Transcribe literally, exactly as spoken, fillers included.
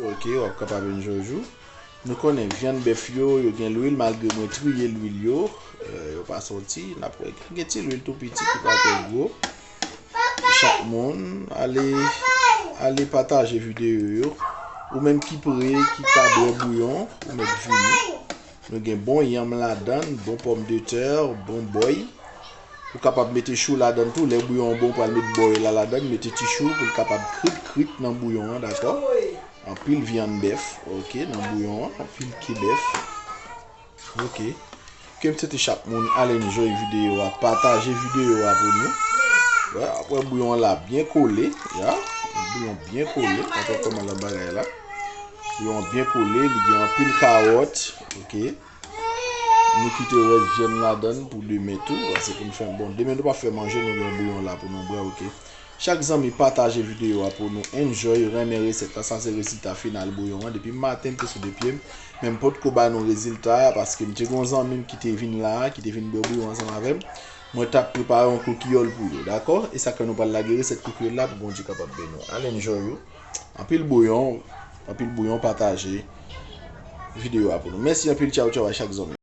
Ok, w ap kapab enjoy ou. Nou konnen vyann bèf yo, yo gen lwil, malgre mwen triye lwil yo, eh, yo pa sòti, n ap wè gen ti lwil tou piti ki pa twò gwo. Chak moun, ale, ale pataje videyo yo. Ou menm ki pre, ki ka bwè bouyon, ou mèt vini. Nou gen bon yanm ladann, bon pòmdetè, bon bòy. Ou kapab mete chou ladann tou. Lè bouyon an bon, ou pral met bòy la ladann, mete ti chou pou l kapab krit krit nan bouyon an, dakò? Anpil vyann bèf, ok, nan bouyon an, anpil ke bèf. Ok. Ke m swete chak moun al enjoy videyo a, pataje videyo a pou nou. Wè, apre bouyon an la byen kole, ya. Bouyon byen kole, pa t kòman lòt bagay la. Bouyon an byen kole, li gen anpil kawòt, ok. Nou kite rès vyann ladann pou demen tou, paske pou n fè, bon, demen nou pa fè manje, nou gen bouyon la pou nou bwè, ok. Chak zanmi pataje videyo a pou nou enjoy, renmen resèt la, sa se rezilta final bouyon an. Depi maten m te sou de pye m, men m potko ba nou rezilta a, paske m te gen yon zanmi m ki te vin la, ki te vin bwè bouyon ansanm avè m. Mwen t ap prepare yon kokiyòl pou yo, dakò? E sa k fè nou pral lage resèt kokiyòl la pou Bondye kapab beni w. Al enjoy ou. Anpil bouyon, anpil bouyon, pataje videyo a pou nou. Mèsi anpil, tchaw tchaw a chak zanmi.